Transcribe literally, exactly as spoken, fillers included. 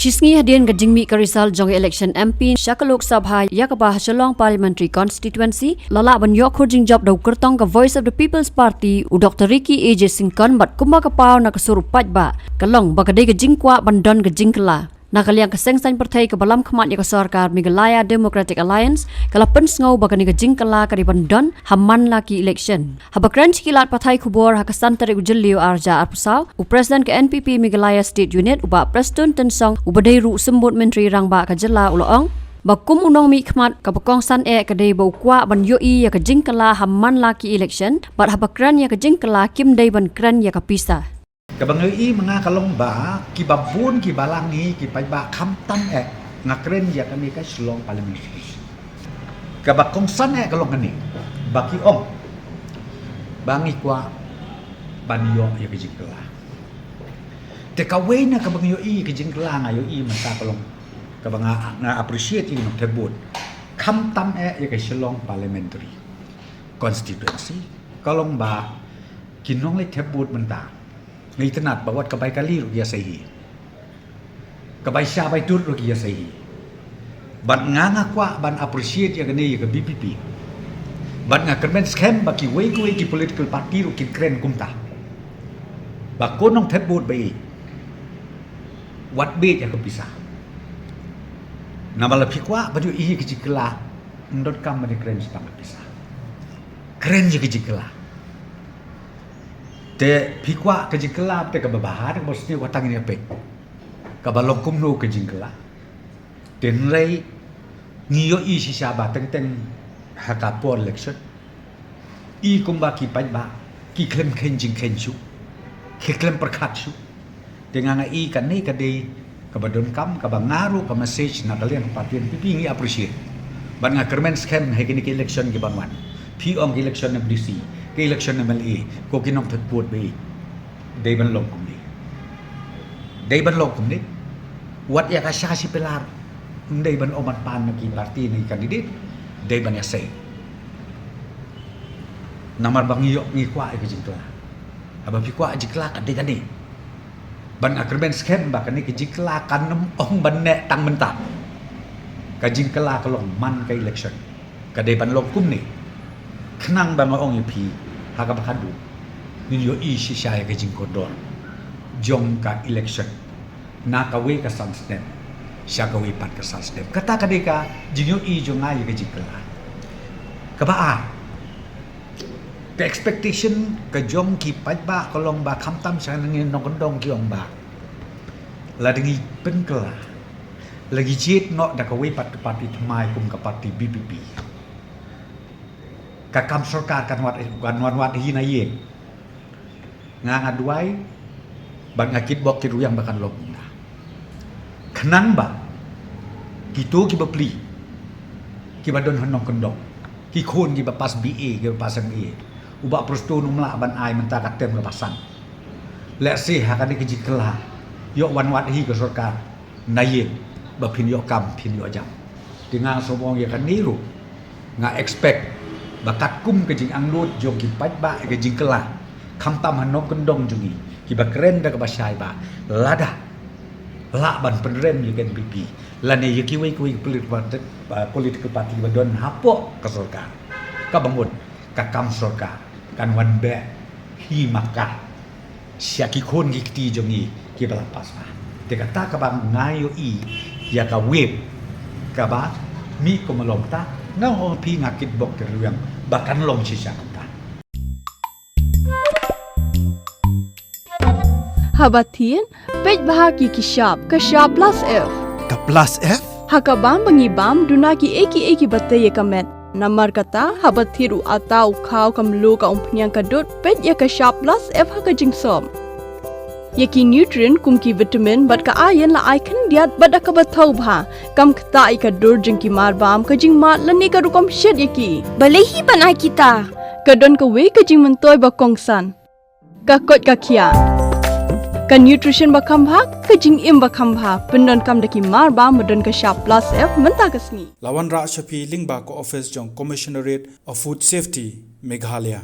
Shi sngi hadien ka jingmih ka result jong ka election M P sha ka Lok Sabha ïa kaba ha Shillong Parliamentary Constituency la lah ban ïoh khur jingjop da u kyrtong ka Voice of the People's Party, u Doctor Ricky A J Syngkon, bad kumba ka paw na ka sur u paidbah ka long ba ka dei ka jingkwah ban don ka jingkylla. Na ka liang ka seng saiñ pyrthei kaba lam khmat ïa ka sorkar, Meghalaya Democratic Alliance, ka la pynsngew ba kane ka jingkylla ka dei ban don ha man la ki election. Haba kren sha ki lad pathai khubor ha ka san tarik u Jylliew arhajar arphew saw, u President ka N P P Meghalaya State Unit, u Bah Prestone Tynsong, uba dei ruh u symbud Myntri Rangbah ka jylla, u la ong ba kum u nongmihkhmat, kaba kongsan eh ka dei ba u kwah ban ïohi ïa ka jingkylla ha man la ki election, bad haba kren ïa ka jingkylla kim dei ban kren ïa ka pisa. Kaba nga ïohi ma nga ka long ba kiba bun ki balang hi ki paidbah, khamtam eh nga kren ïa kane ka Shillong Parliamentary. Kaba kongsan eh ka long kane, ba ki ong ba ngi kwah ban ïoh ïa ka jingkylla. Te kawei na kaba nga ïohi ka jingkylla, nga ïohi mynta ka long kaba nga, nga appreciate ïa ki nongthep vote, khamtam eh ïa ka Shillong Parliamentary Constituency, ka long ba ki nongleit thep vote mynta, nga itynnad ba wat ka bai kali ruh ki ïasei hi, ka bai sha bai tut ruh ki ïasei hi. Bad nga, nga kwah ban appreciate ïa kane ïa ka V P P. Bad nga kyrmen skhem ba kiwei kiwei ki political party ruh kin kren kumta, ba ko nongthep vote ba ïeit, wat bit ïa ka pisa. Namar lada phi kwah ban ïohi ïa ka jingkylla, ym donkam ban ïakren shaphang ka pisa. Kren ïa ka jingkylla. Te phi kwah ka jingkylla, te kaba bha, te kaba sniew, wat tang ngin ïa peit kaba long kumno ka jingkylla. Te hynrei ngi ïohi shisha ba teng teng ha ka por election, i kumba ki paidbah ki khlem kheiñ jingkheiñ shuh, ki khlem pyrkhat shuh. Te nga, nga ïohi kane ka dei kaba donkam, kaba nga ruh ka message na ka liang ka party N P P ngi appreciate. Bad nga kyrmen skhem ha kine ki election ki ban wan, phi ong ki election M D C, ki election M L A, ko ki nongthep vote ba ïeit, dei ban long kumne. Dei ban long kumne. Wat ïa ka sha shi pillar, ym dei ban ong ban pan na ki party na ki candidate, dei ban ïasei. Namar ba ngi ïoh, ngi kwah ïa ka jingkylla. Haba phi kwah jingkylla ka dei kane. Bad nga kyrmen skhem ba kane ka jingkylla kan ym ong ban neh tang mynta. Ka jingkylla ka long man ka election. Ka dei ban long kumne. Khnang ba nga ong ïa phi, ha kaba khadduh ngin ïohi shisha ïa ka jingkordor jong ka election, na kawei ka san snem sha kawei pat ka san snem. Kata ka dei ka jingïohi jong nga ïa ka jingkylla. Kaba ar, ka expectation ka jong ki paidbah ka long ba khamtam sha ngi nongkyndong ki ong ba lada ngi pynkylla, la ngi jied noh da kawei pat ka party thymmai kum ka party V P P, ka kam sorkar kan wad, kan wan wad hi na ïing. Nga, nga duwai bad nga kitbok kitrwiang ba kan long kumta. Khnang ba kito kiba plie, kiba don ha nongkyndong, ki khun kiba pass B A, kiba pass M A, u Bah Prestone um lah ban ai mynta ka term kaba san. Lehse ha kane ka jingkylla, ïoh wan wad hi ka sorkar na ïing, ba phin ïoh kam, phin ïoh jam. Te nga sngewbha ong ïa kane ruh, nga expect ba katkum ka jingangnud jong ki paidbah ïa ka jingkylla, khamtam ha nongkyndong jong ngi, kiba kren da kaba shai ba lada lah ban pynrem ïa ka N P P lane ïa kiwei kiwei political party, uh, political party ba don hapoh ka sorkar, kaba mut ka kam sorkar kan wan beh hi ma ka sha ki khun ki kti jong ngi kiba la pass ba. Te kata kaba nga ïohi ïa ka whip kaba mih kum long ta, nga ong phi, nga kitbok kitrwiang ba kan long shisha kumta. Haba thied, peit bha ki ki shap, ka shap plus F. Ka plus F? Ha ka bam ba ngi bam, duna kiei kiei kiba tei ïa ka met. Namar kata, haba thied u atta, u khaw, ka mluh, ka umphniang, ka dud, peit ïa ka shap plus F ha ka jingsop. Ïa ki nutrient kum ki vitamin bad ka iron la ai khyndiat bad da kaba thaw bha. Kam ktah ïa ka dur jong ki marbam, ka jingmad lane ka rukom shet ïa ki. Balei hi ban ai kita? Ka don kawei ka jingmyntoi ba kongsan. Ka koit ka khiah. Ka nutrition ba kham bha, ka jingim ba kham bha. Pyndonkam da ki marbam ba don ka shap plus F mynta ka sngi. La wanrah sha phi lyngba ka office jong Commissionerate of Food Safety, Meghalaya.